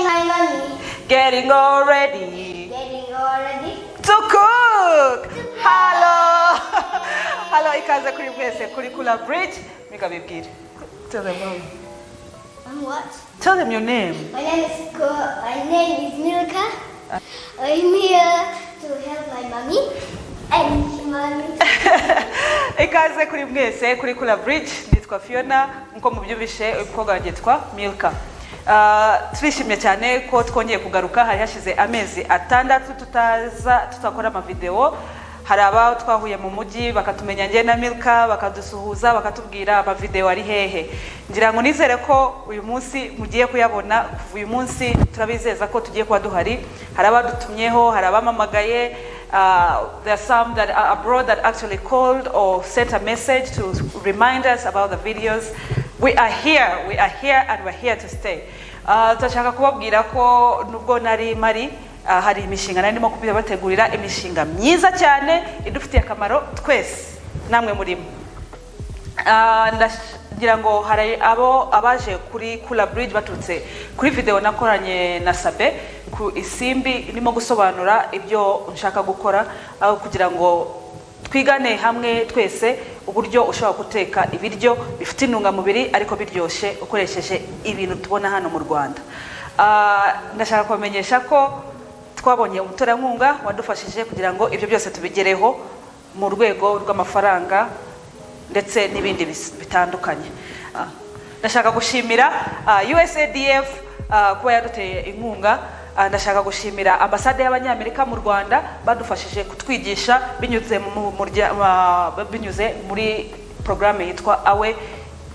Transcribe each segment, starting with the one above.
My mommy. Getting all ready Getting all ready. To cook. Hello. Hello, ikaze kuri mwese kuri Kula Bridge. Mika, bibwire. Tell them, mommy. I'm what? Tell them your name. My name is Milka. I'm here to help my mommy and mommy. Ikaze kuri mwese kuri Kula Bridge. Nitwa Fiona, nkuko mubyumvishe, umukobwa wanjye yitwa Milka. Turishimye cyane ko twongeye kugaruka. Hari hashize amezi 6 tutaza, tutakora amavideo. Hari aba twahuye mu mujyi bakatumenya njye na Milka, bakadusuhuza, bakatubwira amavideo ari hehe. Ngira ngo nizere ko uyu munsi mugiye kuyabona. Kuva uyu munsi turabizeza ko tugiye kuba duhari. Hari abadutumyeho, hari abamamagaye. There are some that are abroad that actually called or sent a message to remind us about the videos. We are here, we are here and we're here to stay. Turashaka kubabwira ko nubwo nari mari, hari imishinga nari ndimo kubategurira, imishinga myiza cyane idufitiye akamaro twese, namwe murimo. Ndagira ngo hari abo abaje kuri Kula Bridge baturutse kuri video nakoranye na Sabe ku Isimbi, irimo gusobanura ibyo nshaka gukora, aho kugira ngo twigane hamwe twese uburyo ushobora guteka ibiryo bifite intungamubiri ariko biryoshye, ukoresheje ibintu tubona hano mu Rwanda. Ndashaka kubamenyesha ko twabonye umuterankunga wadufashije kugira ngo ibyo byose tubigereho mu rwego rw'amafaranga ndetse n'ibindi bitandukanye. Ndashaka gushimira USADF kuba yaduteye inkunga. Ndashaka gushimira Ambasade y'Abanyamerika mu Rwanda badufashije kutwigisha binyuze muri porogaramu yitwa AWE,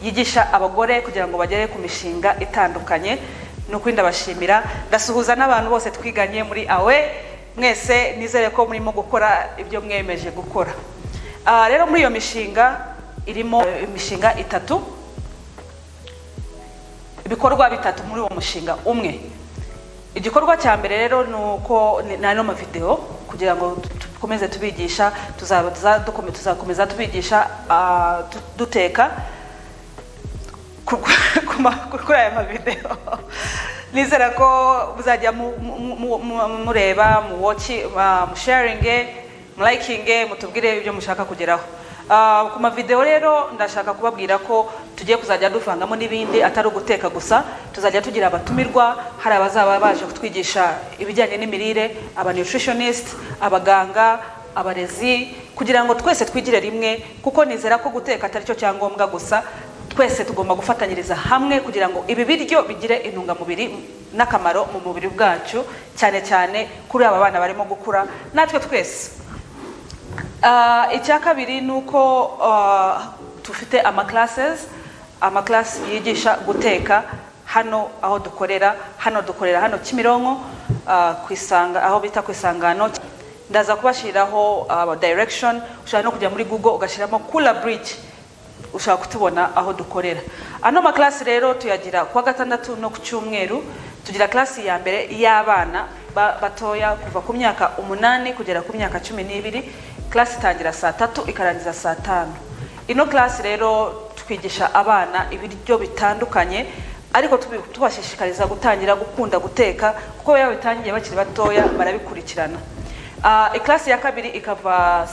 yigisha abagore kugira ngo bagere ku mishinga itandukanye. Ni ukuri ndabashimira. Ndasuhuza n'abantu bose twiganye muri AWE mwese. Nizere ko murimo gukora ibyo mwemeje gukora. Rero muri iyo mishinga irimo imishinga itatu, ibikorwa bitatu muri uwo mushinga umwe. Igikorwa cya mbere rero ni uko ni ano mavideo, kugira ngo dukomeze tubigisha, tuzakomeza tubigisha duteka kuri aya mavideo. Nizera ko muzajya mureba, muwatche, musharinge, mulikinge, mutubwire ibyo mushaka kugeraho. Ku mavideo rero ndashaka kubabwira ko tugiye kuzajya duvangamo n'ibindi atari uguteka gusa. Tuzajya tugira abatumirwa, hari abazaba baje kutwigisha ibijyanye n'imirire, aba nutritionist, abaganga, abarezi, kugira ngo twese twigire rimwe, kuko nizera ko guteka atari cyo cyangombwa gusa. Twese tugomba gufatanyiriza hamwe kugira ngo ibi biryo bigire intungamubiri n'akamaro mu mubiri bwacu, cyane cyane kuri aba bana barimo gukura natwe twese. Icya kabiri ni uko dufite amaclasses yigisha guteka hano aho dukorera. Hano dukorera hano Kimironko, ku Isanga, aho bita ku Isangano. Ndaza kubashyiriraho direction. Ushobora no kujya muri Google ugashyiramo Kula Bridge, ushobora kutubona aho dukorera. Ano maclasses rero tuyagira kuwa gatandatu no ku cyumweru. Tugira class ya mbere y'abana batoya kuva ku myaka 8 kugera ku myaka 12. Class itangira saa 3 ikarangiza saa 5. Ino class rero twigisha abana ibiryo bitandukanye, ariko tubashishikariza gutangira gukunda guteka, kuko iyo babitangiye bakiri batoya barabikurikirana. Iclass ya kabiri ikava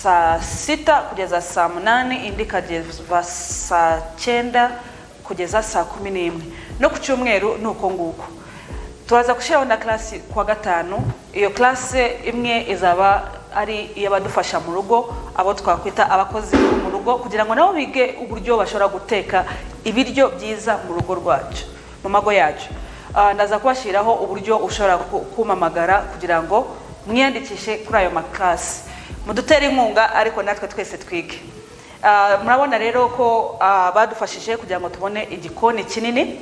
saa 6 kugeza saa 8, indi ikageza saa 9 kugeza saa 11. No ku cyumweru ni uko nguko. Turaza gushyiraho na class kuwa gatanu. Iyo class imwe izaba ari iy'abadufasha mu rugo, abo twakwita abakozi bo mu rugo, kugira ngo nabo bige uburyo bashobora guteka ibiryo byiza mu rugo rwacu, mu mago yacu. Ndaza kubashyiraho uburyo ushobora kumpamagara kugira ngo mwiyandikishe kuri ayo maclasses, mudutere inkunga, ariko natwe twese twige. Murabona rero ko badufashije kugira ngo tubone igikoni kinini.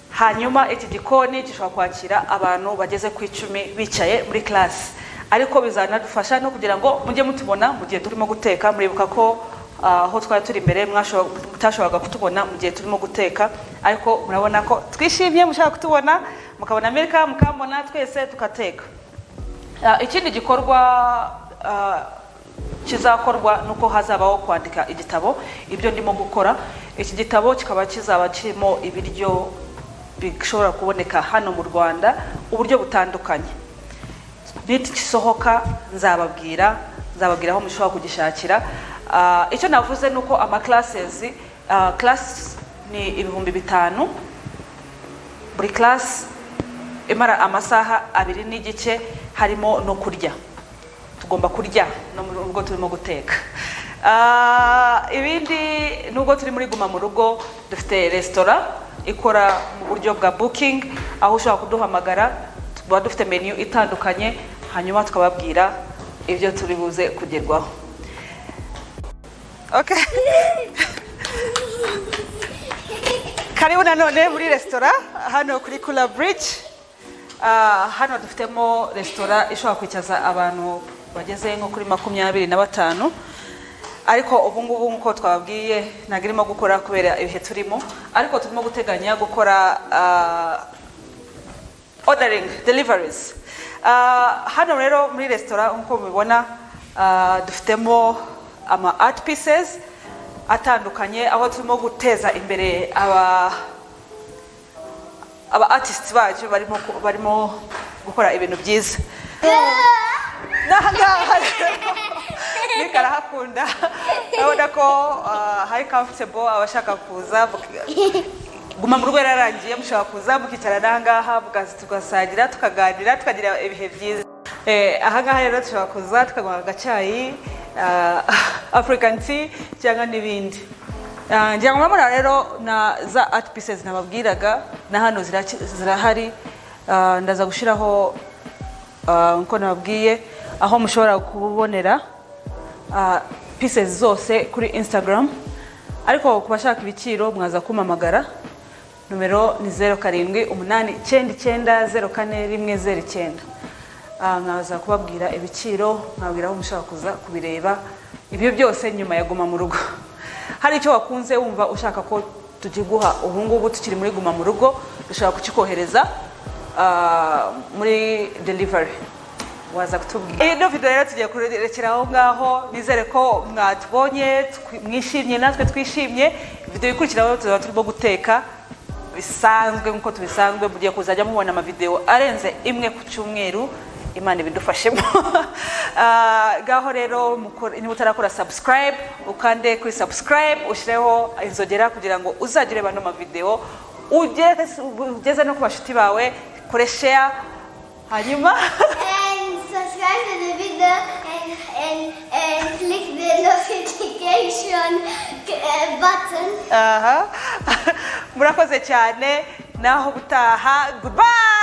Hanyuma iki gikoni gishobora kwakira abantu bageze ku 10 bicaye muri class, ariko bizanadufasha no kugira ngo mujye mutubona mu gihe turimo guteka. Muribuka ko aho twari turi imbere mutashoboraga kutubona mu gihe turimo guteka, ariko murabona ko twishimye, mushaka kutubona, mukabona Amerika, mukambona, twese tugateka. Ikindi gikorwa kizakorwa nuko hazabaho kwandika igitabo, ibyo ndimo gukora. Iki gitabo kikaba kizaba kirimo ibiryo bishobora kuboneka hano mu Rwanda uburyo butandukanye. Nigisohoka nzababwira aho mushobora kugishakira. Icyo navuze ni uko ama classes, class ni 5000 buri class, imara amasaha 2.5, harimo no kurya. Tugomba kurya no mu rugo turimo guteka. Ibindi, nubwo turi muri guma mu rugo, dufite resitora ikora mu buryo bwa booking, aho ushobora kuduhamagara. Tuba dufite menu itandukanye, hanyuma tukababwira ibyo turi buze kugerwaho. Okay. Karibu nanone muri resitora hano kuri Kula Bridge. Hano dufitemo resitora ishobora kwicaza abantu bageze nko kuri 25, ariko ubu ngubu nk'uko twababwiye ntabwo irimo gukora kubera ibihe turimo, ariko turimo guteganya gukora ordering, deliveries. Hano rero muri resitora, nk'uko mubibona, dufitemo ama art pieces atandukanye, aho turimo guteza imbere aba artists bacu barimo gukora ibintu byiza. N'aha ngaha rero Nick arahakunda. Urabona ko hari comfortable. Abashaka kuza, guma mu rugo yararangiye, mushobora kuza mukicara n'aha ngaha, tugasangira, tukaganira, tukagira ibihe byiza. Aha ngaha rero dushobora kuza tukanywa agacyayi, African tea cyangwa n'ibindi. Ngira ngo murabona rero na za art pieces nababwiraga, na hano zirahari. Ndaza gushyiraho, nkuko nababwiye, aho mushobora kubonera pieces zose kuri Instagram. Ariko ku bashaka ibiciro mwaza kumpamagara, nomero ni 0789904109. Nkaza kubabwira ibiciro, nkababwira aho mushobora kuza kubireba. Ibyo byose nyuma ya guma mu rugo. Hari icyo wakunze, wumva ushaka ko tukiguha ubu ngubu tukiri muri guma mu rugo, dushobora kukikohereza muri delivery, waza kutubwira. Ino video rero tugiye kurekera aho ngaho. Nizere ko mwatubonye, mwishimye, natwe twishimye. Video ikurikiraho tuzaba turimo guteka bisanzwe nk'uko tubisanzwe. Mugiye kuzajya mubona amavideo arenze imwe ku cyumweru, Imana ibidufashemo. Ngaho rero niba utarakora subscribe, ukande kuri subscribe, ushyireho inzogera kugira ngo uzajye ureba ano mavideo, ugeze no ku bashuti bawe, kore share, hanyuma And subscribe to the video and click the notification button. Aha. Murakoze cyane, naho gutaha. Goodbye.